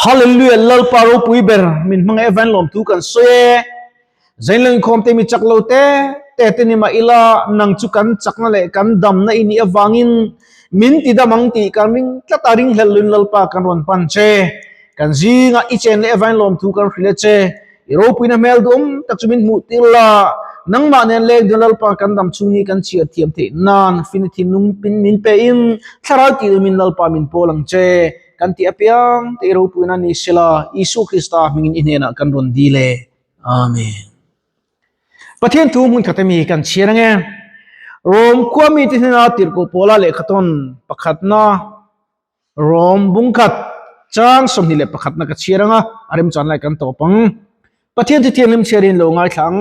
Hallelujah Lalpa ropui ber min hmangaih avangin lawmthu kan sawi e. Zainlo inkhawm te mi chak lo te te te ni mah ila nang chu kan chakna leh kan damna i nih avangin min ti dam ang tih kan ring tlat a ringhlelh luin Lalpa kan rawn pan che. Kan zinga i chen leh avangin lawmthu kan hrilh e che. I ropuina hmel duhawm tak chu min hmuh tir la, nangmah nen leng dun Lalpa kan dam chhung ni kan chhiar thiam theih nan fini thinlung pin min pe in thlarau tih dumin Lalpa min pawl ang che. Kan tih apiang te i ropuina ni sela Isua Krista hmingin i hnenah kan rawn dil e. Amen. Pathian thu hmun khat ami kan chhiar ange. Rom khua mite hnena tirhkoh pawla lehkha tawn pakhatna Rom bungkhat chang 21 na ka chhiar anga a remchan lai kan tawp ang. Pathian chu thianghlim chhiarin lo ngaithla ang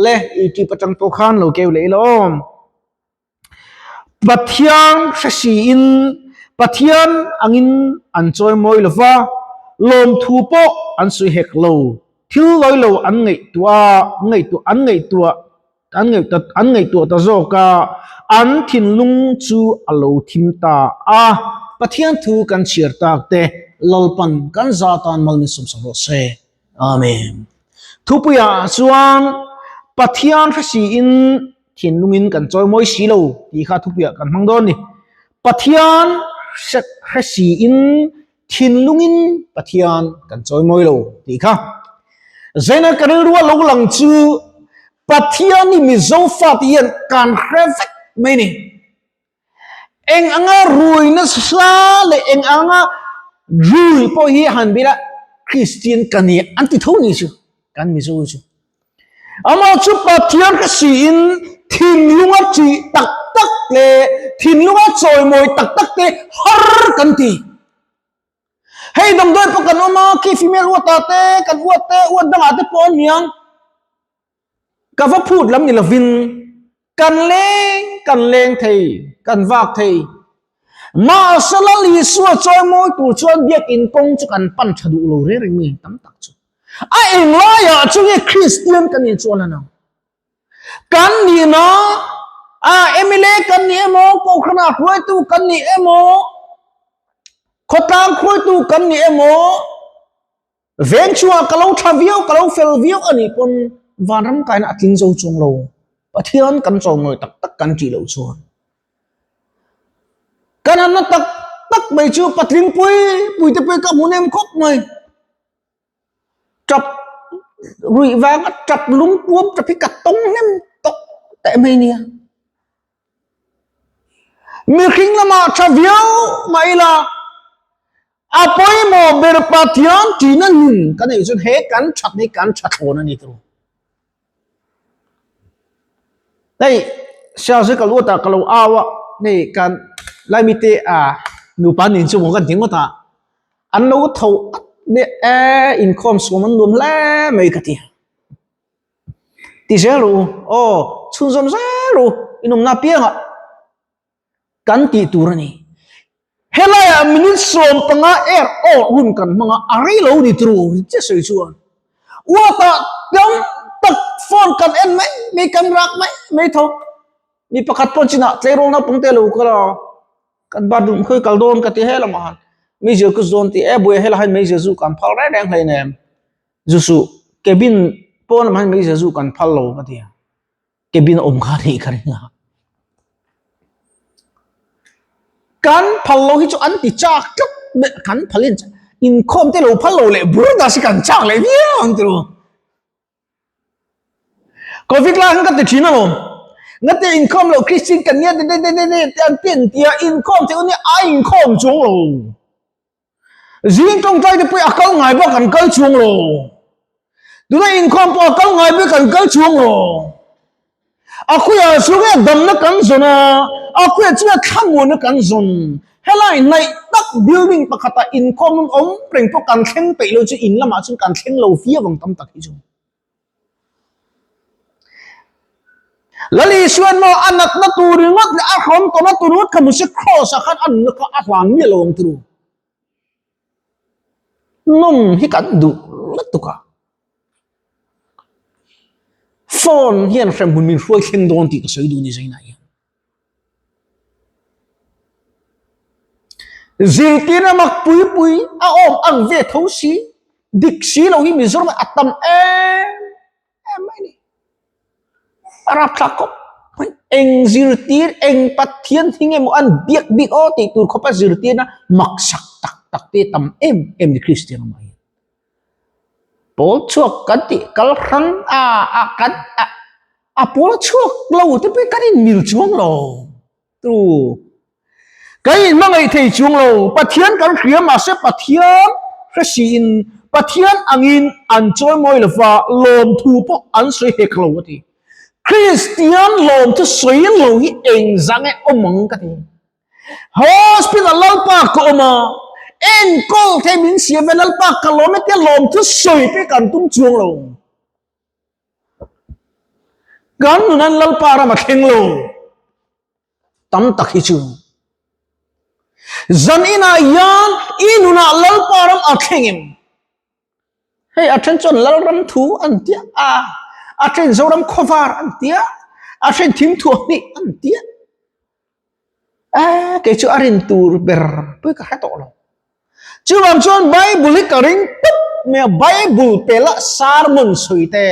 le YouTube atang pawh khan lo keu leh ila aw. Pathian hre siin Pathian angin an chawi mawi lo va, lawmthu pawh an sawi hek lo. Thil lawi lo an ngaihtuah ngaihtuah an ngaihtuah an ngaihtuah an ngaihtuah ta zawk a, an thinlung chu a lo thim ta a. Pathian thu kan chhiar tak te Lalpan kan za tan mal min sawmsak rawh se. Amen. Thupuiah chuan Pathian hre siin thinlungin kan chawi mawi si lo tih kha thupuiah kan hmang dawn ni. Pathian hre siin thinlungin Pathian kan chawi mawi lo tih kha. Zaina ka rilrua lo lang chu Pathian hi Mizo fate hian kan hre vek mai ni. Eng anga rui nasa leh eng anga rui pawh hi han bila Kristian ka ni an ti tho ni chu kan Mizo chu. Amah chu Pathian ka siin thinlunga ṭih tak tak leh thinlunga chawimawi tak tak te har kan ti. Hei damdawi pawh kan awm a, khi female uat ah te kan uat te uat dangah te pawh an niang. Ka va phut lam ni lovin kan leng kan leng thei, kan vak thei. Mahse Lal Isua chawi mawi tur chuan biakin kawng chu kan pan tha duh lo reng reng mi tam tak chu. A englaiah chu nge Kristian kan nih chuan a nang. Kan nihna a MLA kan ni emaw, Kohhranah hruaitu kan ni emaw, khawtlang hruaitu kan ni emaw, Veng chungah ka lo tha viau, ka lo fel viau a nih pawn vanram kaina a tling zo chung lo. Pathian kan chawngawi tak tak kan tih loh chuan. Kan han na tak tak mai chu patling pui pui te pawh ka hmu nem khawp mai. Tap ruih vanga tap lungpuam tap hi ka tawng hnem tawk teh mai nia. Mihring lamah tha viau mai ila a pawimawh ber Pathian ṭihna nun kan neih chuan he kan ṭhat hi kan ṭha thlawn a ni tawh. Hei sial zui ka lut a ka lo au a hei kan Laimite a nupa nen chu maw kan ti ngawt a an lo tho at e inkhawm suam an nuam hle mai ka ti. Ti zel ru aw chhunzawm zel ru inawmna apiangah kan tih tur a ni. Helaiah minute 15 er awr hun kan hmang a, a rei lo ni turu che sawi chuan uatah tam tak phone kan en mai mai kan rak mai mai tho. Mi pakhat pawh chinah tleirawl naupang te lo kal a, kan bathroom khawi kal dawn ka ti helamah han meizial ka zawn ti e buai helai hian meizial zu kan phal reng reng hleinem. Zu suh cabin pawn lamah hian meizial zu kan phal lo ka ti a cabin a awm kha a nih ka ring a kan phal lo hi chu an ti chak tlat mai kan phal in inkhawm te lo phal lo leh bur ta si kan chak leh viau ang tiraw covid lai khan ka ti thin alawm ngate inkhawm lo Christian kan nia te te te te an ti an tia inkhawm theih hun hi a inkhawm chuang lo. Zing tawngtai te pawh a kal ngai bawk kan kal chuang lo. Tuna inkhawm pawh a kal ngai bawk kan kal chuang lo. A khuiah chu nge damna kan zawn a, a khuiah chu nge thlamuanna kan zawn. Helai hnaih tak building pakhatah inkhawm an awm reng pawh kan thleng peih lo chu in lamah chuan kan thleng lo viau ang tam tak hi chu. Lal Isuan maw a natna tur ringawt leh a hrawm tawhna tur ringawt kha hmu se cross ah khan a nunna kha a hlan miah lo ang turu. Nawm hi kan duh lutuk a. Phone hian hremhmun min hruai thleng dawn tih ka sawi duh ni zainah hian. Zirtirna mak pui pui a awm ang ve tho si, dik si lo hi Mizoram ah a tam em em mai ni. A rapthlak khawp mai. Eng zirtir, eng Pathian hi nge maw an biak bik aw tih tur khawpa zirtirna maksak tak tak te tam em em ni Kristian ramah hian. Pawl chhuak kan tih kal hrang a a kan a a pawl chhuak lo te pawh kan inmil chuang lo. Tu kan inhmangaih thei chuang lo. Pathian kan hria mahse Pathian hre siin Pathian angin an chawimawi lova lawmthu pawh an sawi hek lo a ti. Kristian lawmthu sawi lo hi engzah nge awm ang ka ti. Hospital Lalpa ka awm a, enkawl thei min siam ve Lalpa ka lawm e tia lawmthu sawi te kan tum chuang lo. Kan nunan Lalpa ram a thleng lo. Tam tak hi chu. Zan inah hian i nunah Lalpa ram a thleng em? Hei a then chuan Lalram thu an tia a, a then Zoram khawvar an tia, a then thimthuah hnih an tia. A kei chu a rin tur ber pui ka hre tawh lo. Chuvang chuan Bible hi ka ring tawp mai a, Bible pela sermon sawi te,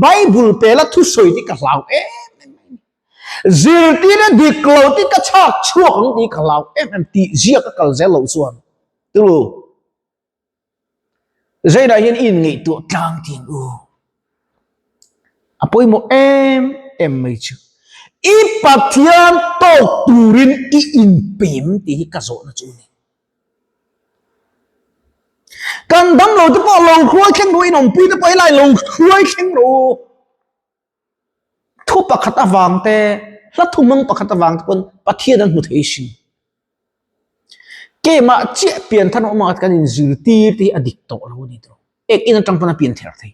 Bible pela thu sawi te ka hlau em em mai a ni. Zirtirna dik lo te ka chhak chhuak ang tih ka hlau em em tih ziak ka kal zel loh chuan tulu. Zainah hian i inngaihtuah tlang tih ang u. A pawimawh em em mai chu. I Pathian tawk turin i inpem tih hi ka zawhna chu a ni. Kan damlo te pawh lo hruai thleng rawh, inawmpui te pawh helai lo hruai thleng rawh u. Thu pakhat avang te, hla thu hmang pakhat avang te pawn Pathian an hmu thei sin. Keimah chiah pian than awm anga kan inzirtir te hi a dik tawh lo a ni tawh. Ek in atang pawn a pian ther thei.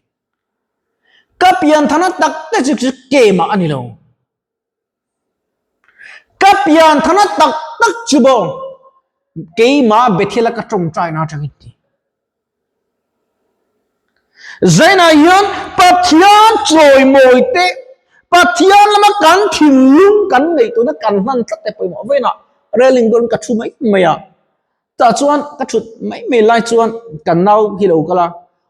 Ka pian thana tak te chu chu keimah a ni lo. Ka pian thana tak tak chu maw keimah Bethel-a ka tawngtaina atangin ti. Zainah hian Pathian chawimawi te, Pathian lama kan thinlung kan neih tuna kan hman tlat te pawimawh vawiinah railing dawn ka thu mai mai a. Tah chuan ka thut mai mai lai chuan kan nau hi lo kal a,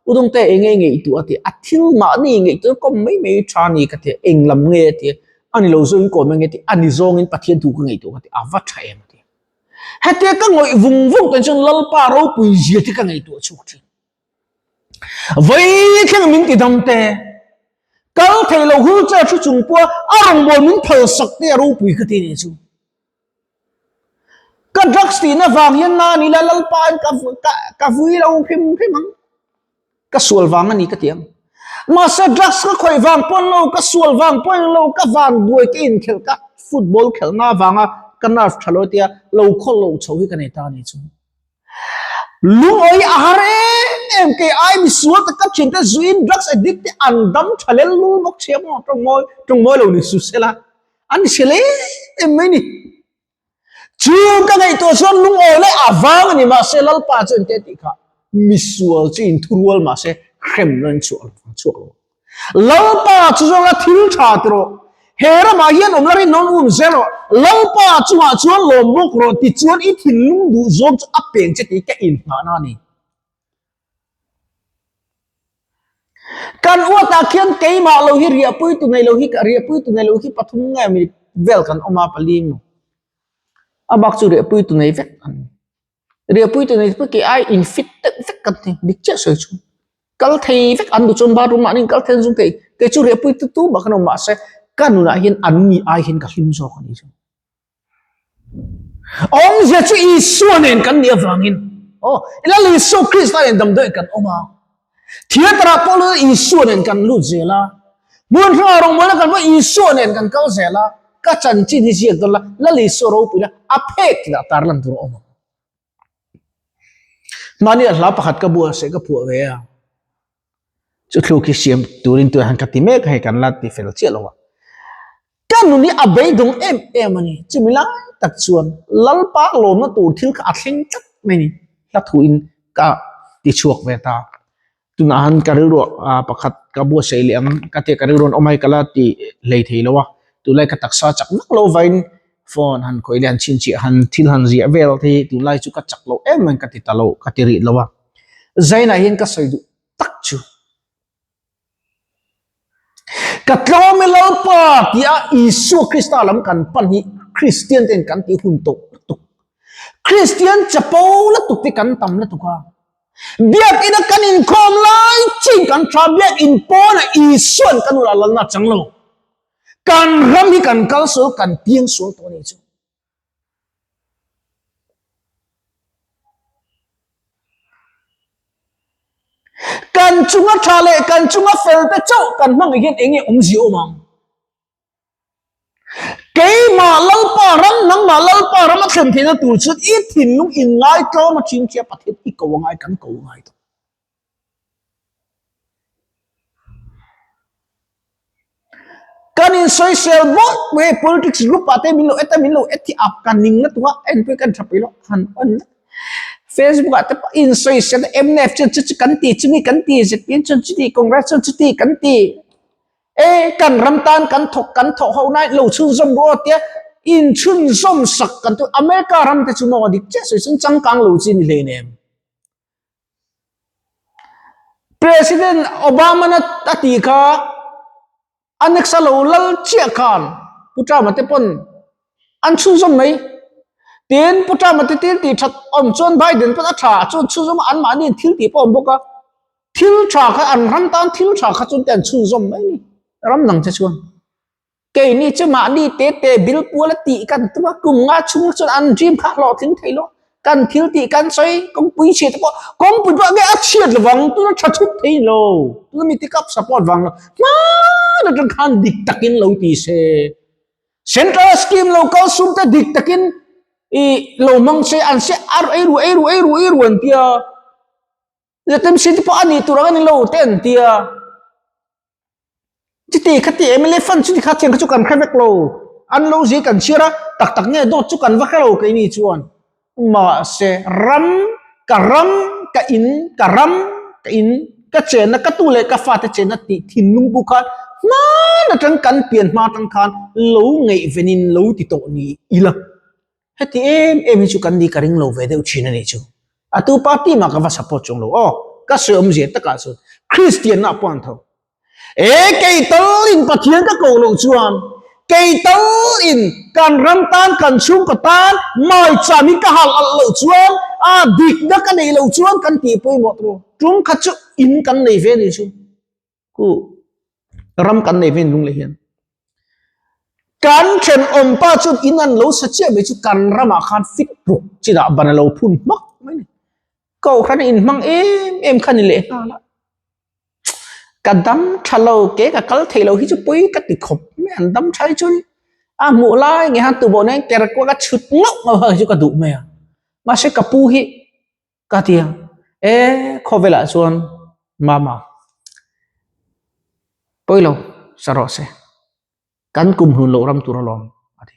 U Dawngte eng nge ngaihtuah a ti a, thil mahni ngaihtuah kawm mai mai tha a ni ka ti a, eng lam nge a ti a, a ni lo zawngin kawm eng nge a ti a, a ni zawngin Pathian thu ka ngaihtuah ka ti a, a va tha em a ti. Hetia ka ngawih vung vung tan chuan Lalpa ropui zia te ka ngaihtuah chhuak thin. Vawi thleng min ti dam te, kal thei lo wheelchair thu chung pawha a rawngbâwl min phal sak te a ropui ka ti nih chu. Ka drugs tihna vang hian na ni la Lalpa in ka ka vui lo hrim hrim ang. Ka sual vang a ni ka ti ang. Mahse drugs ka khawih vang pawn lo, ka sual vang pawhin lo, ka van buai ka inkhelh ka football khelhna avanga ka nerve tha lo tia lo khawl lo chho hi ka nei ta a ni chu. Lungawi a har em em kei ai misual tak ka thiante zuin drugs addict te an dam tha lel lul bawk sia maw tawngmawi tawngmawi lo ni su sela an hre em em mai ni. Chu ka ngaihtuah chuan lungawi leh a vang a ni mahse Lalpa chu engte tih kha misual chu inthurual mahse hrem lo in chhuah lo chhuak lo. Lalpa chu zawng a thil tha ti rawh. He ramah hian awm la rinawm um zel rawh. Lalpa chungah chuan lawm bawk rawh tichuan i thinlung duh zawng chu a peng che tih ka inhnahna a ni. Kan uatah khian keimah lo hi riahpui tu nei lo hi riahpui tu nei lo hi pathum nge mi vel kan awm a pali maw. A bak chu riahpui tu nei vek an ni. Riahpui tu nei vek ai in fit deuh vek kan ti dik chiah sawi chu. Kal thei vek an duh chuan bathroom ah an inkal thei zung thei kei chu riahpui tu tu mah kan awm mahse ka nunah hian an ni ai hian ka hlim zawk a ni chu. Awmzia chu Isua nen kan nih avangin aw Lal Isua Krista nen damdawi kan awm a. Theatre ah pawh lut Isua nen kan lut zel a. Hmun hrangah rawngbawlna kan pawh Isua nen kan kal zel a. Ka chanchin hi ziak dawn la, Lal Isua ropui la, a phek lah tarlan tur a awm ang. Mahni a hla pakhat ka buah se ka phuah ve a. Chu thluk hi siam turin tuah hian ka ti mek a, hei kan la ti fel chiah lo a. Ka nun hi a beidawng em em a ni. Chumi lai tak chuan Lalpa lawmna tur thil kha a thleng tlat mai a ni. Hla thuin ka ti chhuak ve ta. Tunah han ka rilru pakhat ka buatsaih leh ang ka tia ka rilru an awm a hei ka la ti hlei thei lo a. Tunlai ka taksa chak vak lo vain. Phone han khawih leh han chhinchhiah han thil han ziah vel te hi tunlai chu ka chak lo em em ka ti ta lo ka ti rih lo a. Zainah hian ka sawi duh tak chu. Ka tlawm e Lalpa tia Isua Krista lam kan pan hi Kristian ten kan tih hun tawh lutuk. Kristian chapo lutuk te kan tam lutuk a. Biakina kan inkhawm lai chin kan tha biakin pawnah Isuan kan ula lalna chang lo. Kan ram hi kan kal sual kan piang sual tawh a ni chu. Kan chunga tha leh kan chunga fel te chauh kan hmang hian eng nge awmzia awm ang? Keimah Lalpa ram, nangmah Lalpa ram a thlen theihna tur chuan i thinlung in ngaitlawm a thin khi a Pathian i ko angai kan ko angai tawh. Kan insawisel bawk mai politics group ah te min lo et a min lo et hi a ka ning na tura en pawh hi kan tha pui lo han on Facebook ah te pawh insawisel mnf chuan chu chu kan ti chumi kan ti zpm chuan chuti congress chuan chuti kan ti e kan ram tan kan thawk kan thawk ho nai lo chhunzawm ru aw tia inchhunzawm sak kan tu America ram te chu maw dik chiah sawi chuan changkang lo chi ni hleinem. President Obama na a tih kha a next a lo lal chiah khan Pu Trump-a te pawn an chhunzawm mai. Tin, Pu Trump-a te thil tih that awm chuan Biden pawn a tha chuan chhunzawm a, anmahni in thil tih pawh a awm bawk a. Thil tha kha an ram tan thil tha kha chuan te an chhunzawm mai a ni, ram dang te chuan. Keini chu mahni te te bil pual a tih kan tum a, kum nga chhung chuan an dream kha hlawhtling thei lo. Kan thil tih kan sawi kawngpui chhiat te pawh kawngpui pawh nge a chhiat lovang tuna tha thut thei lo. Tuna mi tikap support vang lo hman atang khan dik takin lo ti se. Central scheme lo kal sum te dik takin i lo hmang se an se ar ei ru ei ru ei ru ei ru an tia. Zetem si te pawh a nih tur ang a ni lo te an tia. Chuti khati MLA fund chuti kha thiang kha chu kan hre vek lo. An lo zir kan chhiar a, tak tak nge dawt chu kan va hre lo keini chuan. Mahse ram, ka ram, ka in, ka ram, ka in, ka chenna, ka tu leh ka fate chenna tih thinlung pawh khan hman atang kan pian hma atang khan lo ngaihvenin lo ti tawh ni ila. Heti em em hi chu kan ni ka ring lo ve deuh thin a nih chu. A tu party mah ka va support chung lo aw. Ka sawi awmzia takah chuan Christian na pawh an tho. E kei tal in Pathian ka koh loh chuan kei tal in kan ram tan kan chhungkaw tan maicham hi ka hal alh loh chuan a dikna ka neih loh chuan kan tih pawimawh tur tum kha chu in kan nei ve a nih chu. Ku ram kan nei ve lung leh hian kan thenawm pa chuan in an lo sa chiah mai chu kan ramah khan fit ruk chinah ban a lo phun hmak mai ni kohhran in hmang em em kha ni leh nghal a ka dam tha lo ke ka kal thei lo hi chu pui ka ti khawp mai an dam tha hi chuan a hmuh lai nge han tuboh nen ker kual ka chhut ngauh ngauh hi chu ka duh mai a mahse ka pu hi Ka ti a, e khawvelah chuan mama pawi lo sa rawh se, kan kum hlun loh ram tur alawm a ti.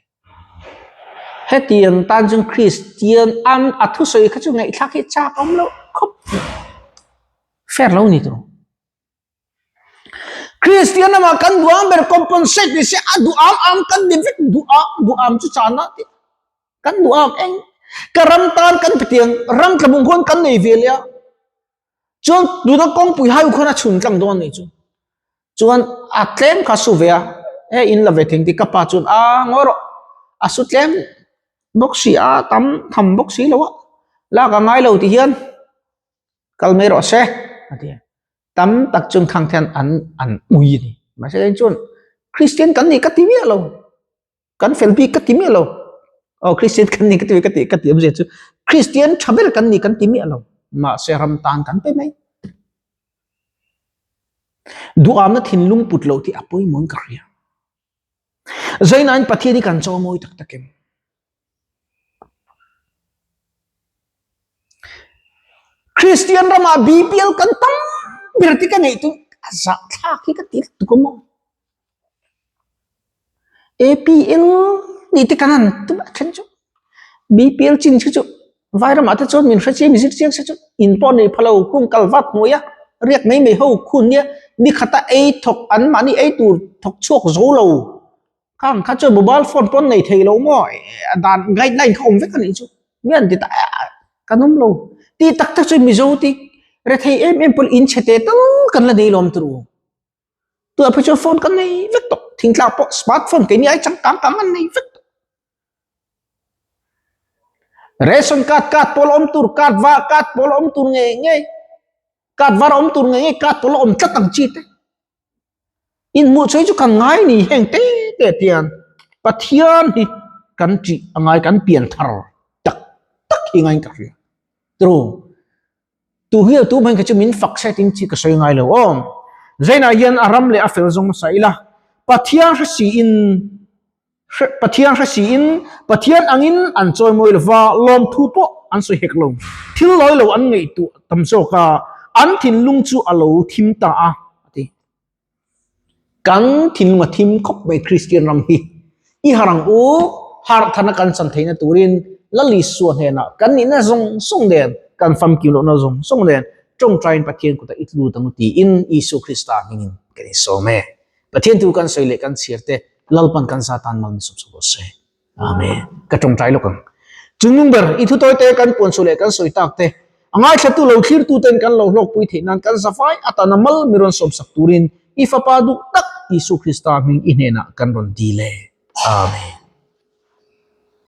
Hetiang tan chuan Kristian an a thusawi kha chu ngaihthlak hi chak awm loh khawp fair lo ni tur. Kristian lamah kan duh ang ber compensate ni se a duh am am kan ni vek duh am duh am chu chana tih kan duh am eng ka ram tan kan tiang ram tlabung khawn kan nei ve leh a chuan tuna kawngpui hai khawn a chhun tlang dawn ni chu chuan a tlem kha su ve a he in la ve thing tih ka pa chuan a ngawi rawh a su tlem bawk si a tam tham bawk si lo a lak a ngai lo ti hian kal mai rawh se a ti a. Tam tak chuan khang khian an an ui a ni. Mahse kei chuan Christian kan nih ka ti miah lo. Kan fel bik ka ti miah lo. Aw Christian kan nih ka ti ka ti ka ti awmzia chu Christian tha ber kan nih kan ti miah lo. Mahse ram tan kan pe mai. Duhamna thinlung put loh tih a pawimawhin ka hria. Zainain Pathian hi kan chaw mawi tak tak em? Kristian ramah BPL kan tam ber ti ka ngaih tu a zahthlak hi ka ti lutuk a maw. APL nih te kan han tum a then chu BPL chin khi chu vai ramah te chuan min hre chiang min zir chiang se chu in pawh nei phalo khung kal vat hnuaia riak mai mai ho khun nia ni khata ei thawk an mahni ei tur thawk chhuak zo lo. Khang kha chuan mobile phone pawn nei thei lo maw a dan guideline kha awm vek a nih chu mi an ti ta kan awm lo tih tak tak chu Mizo ti rethei em em pawn in chhe teh tal kan la nei lawm tur u tunah phei chuan phone kan nei vek tawh thingtlang pawh smartphone keini ai changkang kang an nei vek tawh ration card card pawl awm tur card var card pawl awm tur ngei ngei card var awm tur ngei ngei card pawl awm tlat ang chi te. Inhmuh chhui chu kan ngai ni heng te te tian Pathian hi kan ṭih a ngai kan pian thar tak tak hi ngaiin ka hria. Tru, tu hi tu hmang kha chu min fak se tin chi ka sawi ngai lo aw. Zainah hian a ram leh a fel zawng hmasa ila Pathian hre siin Pathian hre siin Pathian angin an chawi mawi lova lawmthu pawh an sawi hek lo. Thil lawi lo an ngaihtuah tam zawk a, an thinlung chu a lo thim ta a, a ti. Kan thinlung a thim khawp mai Kristian ram hi. I har ang u, harh thana kan chan theihna turin Lal Isua hnenah kan nihna zawng zawng nen, kan famkim lohna zawng zawng nen tawngtaiin Pathian kutah i tlut ang u tiin Isua Krista hmingin kan insawm e. Pathian tu kan sawi leh kan chhiar te Lalpan kan za tan mal min sawm sawm rawh se. Amen. Ka tawngtai lawk ang. Chungnung ber, i thutawi te kan puan suh leh kan sawi tak te, a ngaithlatu lo thlirtu ten kan lo hlawkpui theih nan kan zafai atana mal mi rawn sawm sak turin i Fapa duh tak Isu Krista hming i hnenah kan rawn dil e. Amen.